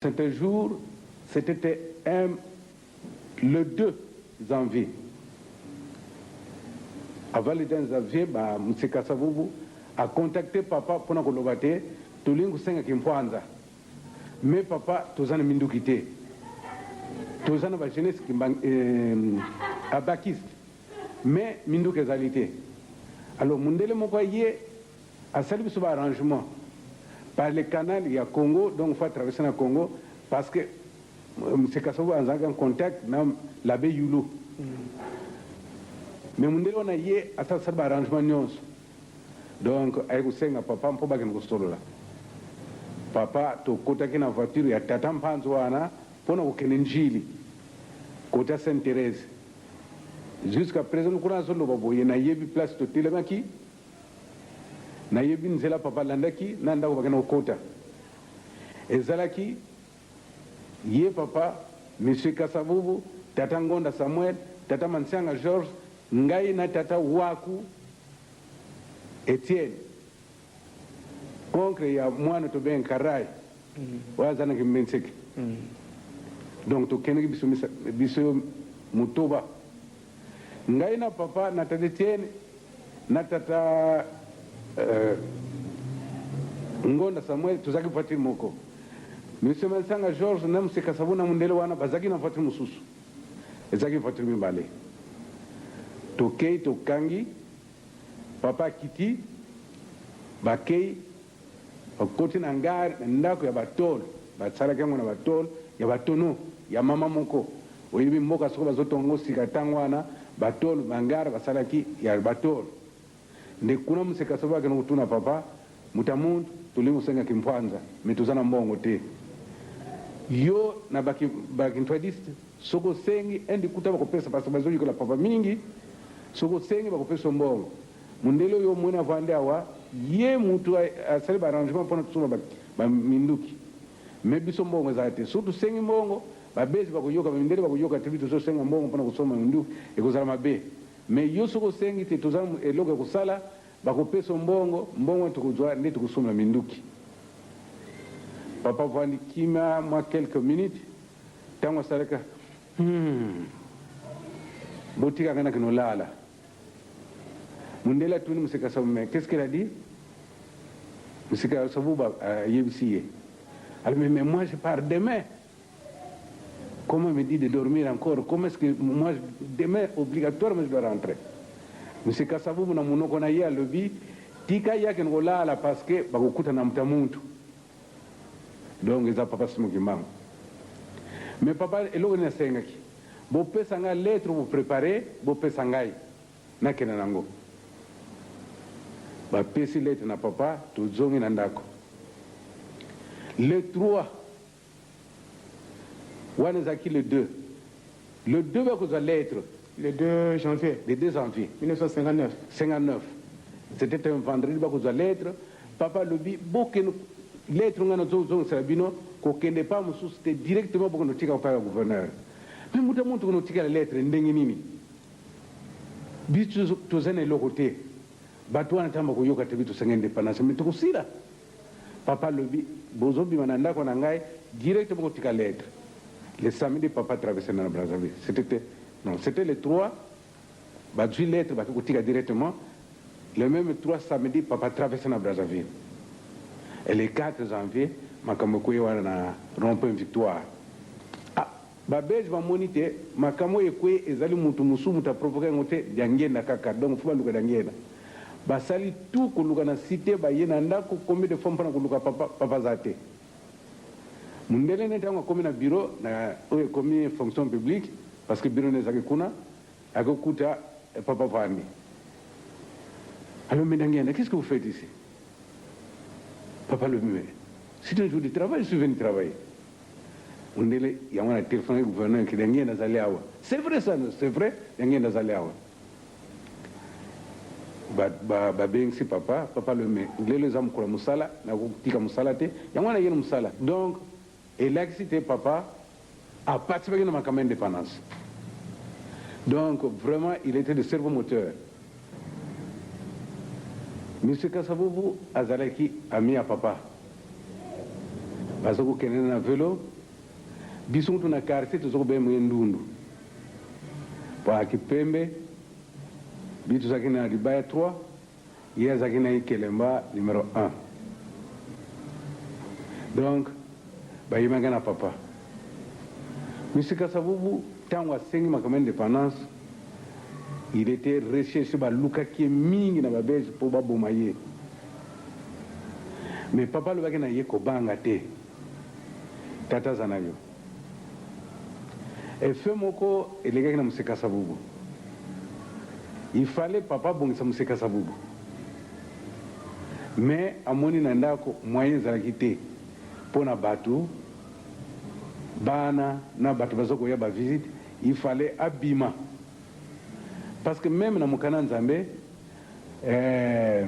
C'est un jour, c'était un, le 2 janvier. Avant le 2 janvier, ba Monsieur Kasavubu a contacté papa mpona koloba te tolingi kosenga kimpwanza, mais papa, toza na minduki te, toza na bajeunesse abakiste, mais minduki ezali te. Alors mundele moko aye, asali biso baarrangement par le canal ya Congo, donc faut traverser na Congo, parce que M. Kasavubu azalaki en contact na l'abbé Yulu. Mais mundele wana ye asala baarrangement nyonso, donc aye kosenga papa mpo bakende kosolola. Papa, tokotaki na voiture ya tata Mpanzo wana mpona kokende Njili kota Sainte Thérèse. Jusqu'à présent, kuna azoloba boye, nayebi place totelemaki, nayebi nzela papa alandaki na ndako bakende kokota. Ezalaki ye papa, Monsieur Kasavubu, tata Ngonda Samuel, tata Mansianga George, ngai na tata Waku Etienne, oncle ya mwana tobenga Karai oyo aza na Kimbenseke. Donc tokendeki biso, biso motoba, ngai na papa na tata Etienne na tata Ngonda Samuel, tozalaki voiture moko. Monsieur Mansanga George na monsieur Kasavu na mundele wana bazalaki na voiture mosusu, ezalaki voiture mibale. Tokei, tokangi papa, akiti, bakei, bakoti na ngare na ndako ya batole, basalaki yango na batole ya batono ya mama moko. Oyebi mboka soko bazotonga yango sika, ntango wana batole bangare basalaki ya batole nde kuna. Monsieur Kasavu akende kotuna papa: "Moto ya muntu, tolingi kosengaki mpwanza, mais toza na mbongo te. Yo na bakintwadiste, soki osengi indi kuta bakopesa, parce bazoyikola papa mingi. Soki osengi, bakopesa mbongo. Mondele oyo omoni avandi awa, ye mutu asali baarrangement mpona tosomba baminduki, mais biso mbongo ezala te. Soki tosengi mbongo, babezi bakoyoka, bamindele bakoyoka te. Biso tozosenga mbongo mpona kosomba minduki, ekozala mabe. Mais yo soki osengi te, toza eloko ya kosala, bakopesa mbongo. Mbongo tokozwa nde tokosomba minduki." Papa vandi kimia mwa quelques minutes. Ntango asalaka, "Botikaka na kinolala." Mundele atuni monsieur Kasavu: "Mais qu'est-ce qu'il a dit?" Monsieur Kasavu ayebisi ye. "Alors, mais moi je pars demain. Comment me dit de dormir encore? Comment est-ce que moi, demain obligatoirement je dois rentrer?" Monsieur Kasavubu na monoko na ye alobi: "Tika ye akende kolala, parce que bakokuta na moto ya muntu." Donc eza papa Simon Kimbangu. Mais papa, eloko nini asengaki? "Bopesa ngai lettre, boprépare, bopesa ngai, nakende nango." Bapesi lettre na papa, tozongi na ndako. Le 3 wana ezalaki le 2, le 2 bakozwa lettre. Le 2 janvier. Le 2 janvier. 1959. 59, c'était un vendredi. Bakozwa lettre, papa alobi: "Bokende, lettre ngai nazozongisela bino, kokende pa mosusu te, directement bokende otika pa ya gouverneur." Mais moto ya moto, kende otikala lettre ndenge nini? Biso toza na eloko te. Bato wana ntango bakoyoka te, biso tosenga indépendance, mais tokosila. Papa alobi: "Bozobima na ndako na ngai, direct bokotika lettre." Le samedi, papa traversé na Brazzaville. C'était, non, c'était le 3, bazwi lettre, baki kotika directement. Le même 3 samedi, papa traversé na Brazzaville. Et le 4 janvier, makambo ekoyi wana na rond-point Victoire. Ah, Babelge bamoni te makambo oyo ekwe ezali mutu mosusu, moto aprovoke yango te, Diangenda kaka. Donc faut baluka Diangenda. Basali tout koluka na cité, baye na ndako combien de fois mpona koluka papa, papa aza te. Mundele ne, ntango akomi na bureau na oyo ekomi fonction publique, parce que bureau ne ezalaki kuna, akokuta papa vandi. "Alors, mais Diangenda, qu'est-ce que vous faites ici?" Papa lobi: "Mais c'est un jour de travail, je suis venu travailler." Mundele yango na téléphone gouverneur ke Diangenda azali awa. C'est vrai ça? C'est vrai, Diangenda azali awa. Babengisi papa. Papa lobi: "Mais lelo eza mokolo ya mosala, nakotika mosala te, yango wana ye na mosala." Donc elakisi te papa aparticipaki na makambo ya indépendance. Donc vraiment, il était le cerveau moteur. Monsieur Kasavubu azalaki ami ya papa. Baza kokende na velo, biso kutu na quartier toza kobenga ye ndundu po ayaki pembe, biso tozalaki na libaya 3, ye azalaki na ikelemba numero 1. Donc bayebaki na papa. Monsieur Kasavubu tango asengi makambo ya independance, il était recherche, balukaki ye mingi na ba Belge po baboma ye. Mais papa alobaki na ye kobanga te, tata aza na yo. Effet moko elekaki na Monsieur Kasavubu. Il fallait papa abongisa Monsieur Kasavubu. Mais amoni na ndako moyen ezalaki te po na batu, bana na batu baza koya ba visite, il fallait abima. Parce que meme na mokanda Nzambe, eh,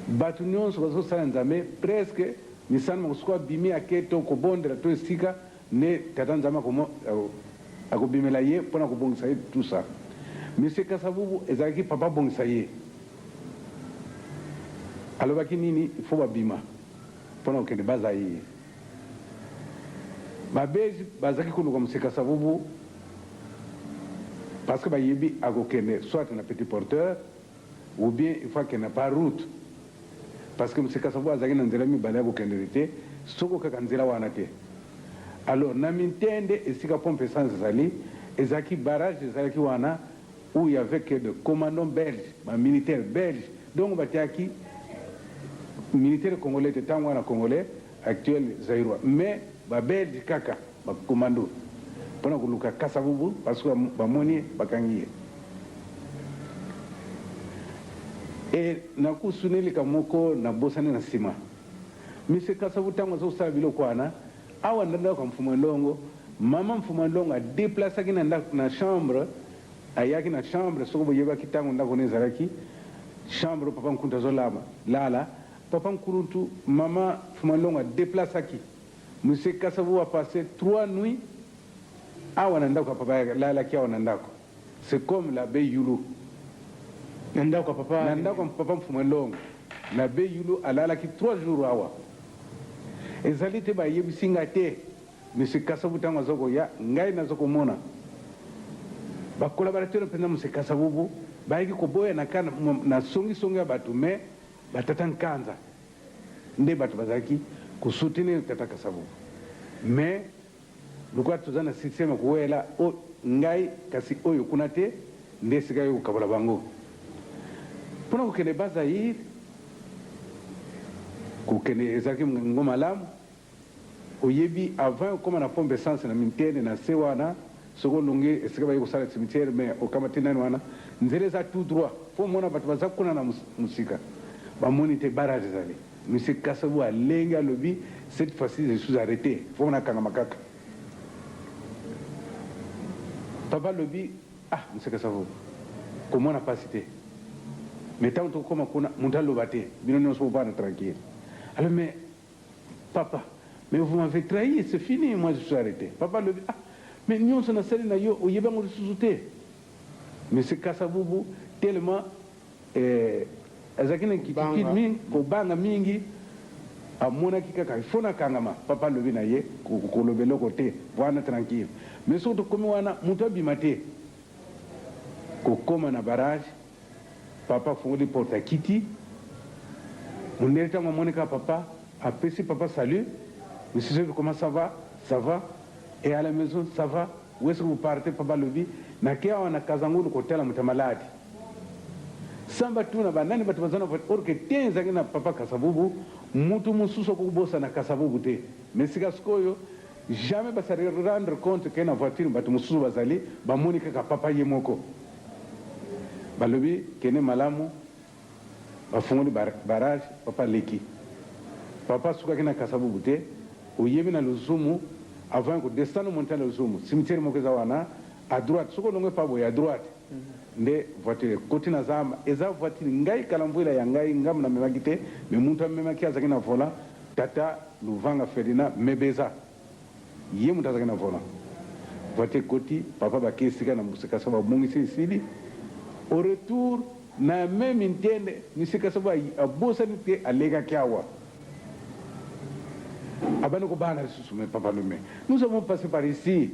batu nionso bazo sala Nzambe presque misala moko soki abimi ake to kobondela to esika nde tata Nzambe akobimela ye pona kobongisa ye tout ça. Monsieur Kasavubu ezalaki papa abongisa ye, alobaki nini il faut babima pona kokende ba Zaïre. Ba belge bazalaki koluka Monsieur Kasavubu parce que bayebi akokende soit na petit porteur ou bien il faut akende par route parce que Monsieur Kasavubu azalaki na nzela mibale ya kokendele te soko kaka nzela wana te. Alors na Mintende esika pompe essence ezali, ezalaki barrage ezalaki wana où il y avait que de commandants belges, ba militaires belges, donc batiaki militaire congolais te tango wana congolais actuel zairois mais ba belge kaka ba commando pona koluka Kasavubu parce que bamoni ye bakangi ye. Et nakusuni likambo moko nabosani na sima. Monsieur Kasavubu tango aza kosala biloko wana awa na ndako ya Mfumu'a Ndongo, mama Mfumu'a Ndongo a deplasaki na ndako na chambre, ayaki na chambre soki boyebaki tango ndako wana ezalaki chambre oyo papa Nkuntu azo lala, papa Nkuruntu mama Mfumu'a Ndongo a deplasaki Monsieur Kasavubu a passe 3 nuits awa na ndako ya papa alalaki awa na ndako c'est comme l'abbé Yulu. Na ndako ya papa. Na ndako ya papa Mfumu'a Ndongo l'abbé Yulu alalaki 3 jours awa. Ezali te bayebisi nga te Monsieur Kasavubu tango aza koya ngai naza komona ba collaborateurs penza Monsieur Kasavubu bayaki koboya na na songi songi ya batu mais ba tata Nkanza nde batu bazalaki ko soutenir tata Kasavubu mais lokola toza na système ya kowela o ngai kasi oyo kuna te nde esika yo kokabola bango pona kokende Bas Zaïre kokende ezalaki ngo malamu oyebi avant okoma na pompe essence na mintene na se wana soki olongi esika baye kosala cimetière mais okamati nani wana nzela eza tout droit po omona bato baza kuna na musika bamoni te barrage ezali monsieur Kasavu alenge alobi cette fois-ci je suis arrete faut nakangama kaka papa alobi ah monsieur Kasavu komona pasi te mais tango tokokoma kuna moto aloba te bino nionso bovanda tranquille alors mais Papa mais vous m'avez trahi c'est fini moi je suis arrete papa alobi ah mais nionso nasali na yo oyebi yango lisusu te monsieur Kasavubu tellement eh, azalaki na inquiétude mingi kobanga mingi amonaki kaka il faut nakangama papa alobi na ye koloba eloko te wana tranquille mais soki tokomi wana moto abima te kokoma na barrage Papa afongoli porte akiti, mundele tango amoni kaka papa apesi papa salut, monsieur Soki comment ça va? Ça va et à la maison ça va? Où est-ce que vous partez? Papa alobi nake awa na Kazangulu kotala moto ya maladi. Sans batuna ba nani bato baza na voiture or que te ezalaki na papa Kasavubu, mutu mosusu akoki kobosana Kasavubu te mais sika sikoyo jamais ba se rendre compte que na voiture bato mosusu bazali, bamoni kaka papa ye moko. Balobi kende malamu bafungoli barrage papa aleki papa asukaki na kasavubu te oyebi na luzumu avant ya ko descendre monte na luzumu cimetière moko eza wana à droite soki olongwe pa boye à droite nde voiture ekoti na zamba eza voiture ngai kalamvuila ya ngai ngambo na memaki te mais mutu amemaki azalaki na volant tata luvanga Ferdinand mebeza Ye mutu azalaki na volant. Voiture ekoti, papa bake esika na Musekasa babongisi esili. Au retour na meme Ntende, Musekasa abosani te alekaki awa. Abandi kobanga lisusu. Mais papa alobi: mais nous avons passé par ici.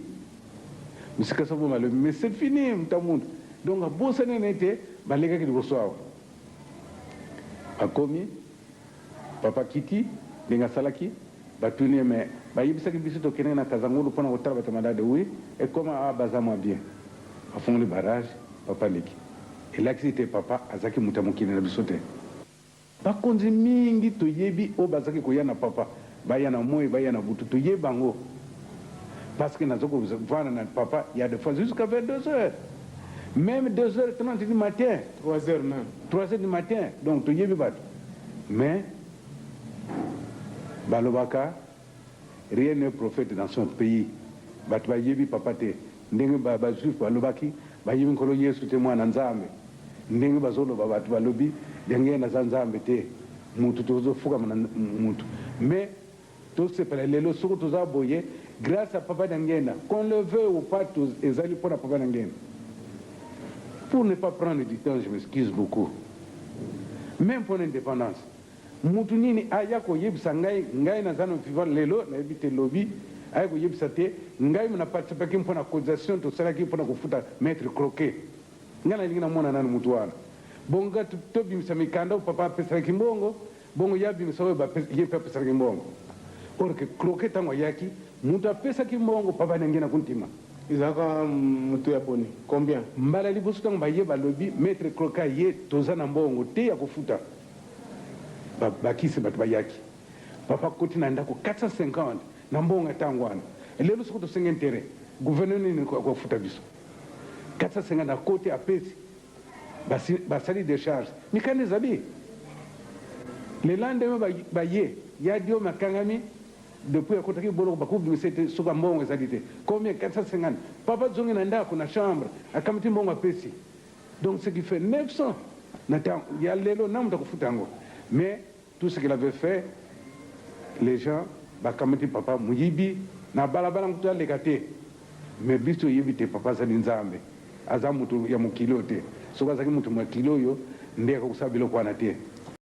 Mosika Savubu alobi: mais c'est fini, mutamuntu. Donc abosani na ete balekaki liboso awa. Bakomi, papa kiti ndenge asalaki, batuni ye: mais bayebisaki biso tokendeki na Kazangulu mpona kotala bato malade, oui, ekoma awa, baza mwa bien. Bafungoli barrage, papa leki. Elakisi te papa azalaki moto ya mokili na biso te. Bakonzi mingi toyebi oyo bazalaki koya na papa, baya na moi, baya na butu, toyebi bango, parce que naza kovanda na papa ya des fois jusqu'à 22 heures, même 2 heures 30 du matin. 3 heures même. 3 heures du matin. Donc toyebi bato, mais balobaka: rien n'est prophète dans son pays. Bato bayebi papa te. Ndenge bajuif balobaki bayebi Nkolo Yesu te, mwana Nzambe, ndenge bazoloba bato balobi ndenge naza Nzambe te, mutu tozofukama na mutu. Mais tosepela lelo soki toza boye grâce à papa Diangienda, qu'on le veut ou pas, ezali mpona papa Diangienda. Pour ne pas prendre du temps, je m'excuse beaucoup, même pour l'indépendance, mutu nini aya koyebisa ngai? Ngai naza na vivant lelo, nayebi te lobi. Aya koyebisa te ngai na participaki mpona cotisation tosalaki mpona kofuta maître Croquet. Ngai nalingi namona nani mutu wana. Bongo tobimisa mikanda oyo papa apesalaki mbongo, bongo ye abimisa oyo ye mpe apesalaki mbongo. Or que Croquet, ntango ayaki, mutu apesaki mbongo papa ndenge na kuntima. Ezalaka moto ya boni, combien? Mbala liboso ntango baye, balobi maître Croquet ye, toza na mbongo te ya kofuta. Bakisi bato bayaki, papa koti na ndako 450 na mbongo ya ntango wana. Lelo soki tosengi intérêt, gouverneur nini akofuta biso 450? Akoti, apesi, basali décharge, mikanda ezali. Le lendemain baye ya Diome akangami depuis akotaki boloko, bakobimisa ete soki mbongo ezali te. Combien? 450. Papa zongi na ndako, na chambre, akamati mbongo, apesi. Donc ce qui fait 900 na ntango ya lelo na moto akofuta yango. Mais tout ce qu'il avait fait, les gens bakamati papa moyibi na balabala, nkutu aleka te. Mais biso oyebi te papa azali Nzambe, aza moto ya mokili oyo te. Soki azalaki moto mokili oyo, nde akokosala biloko wana te.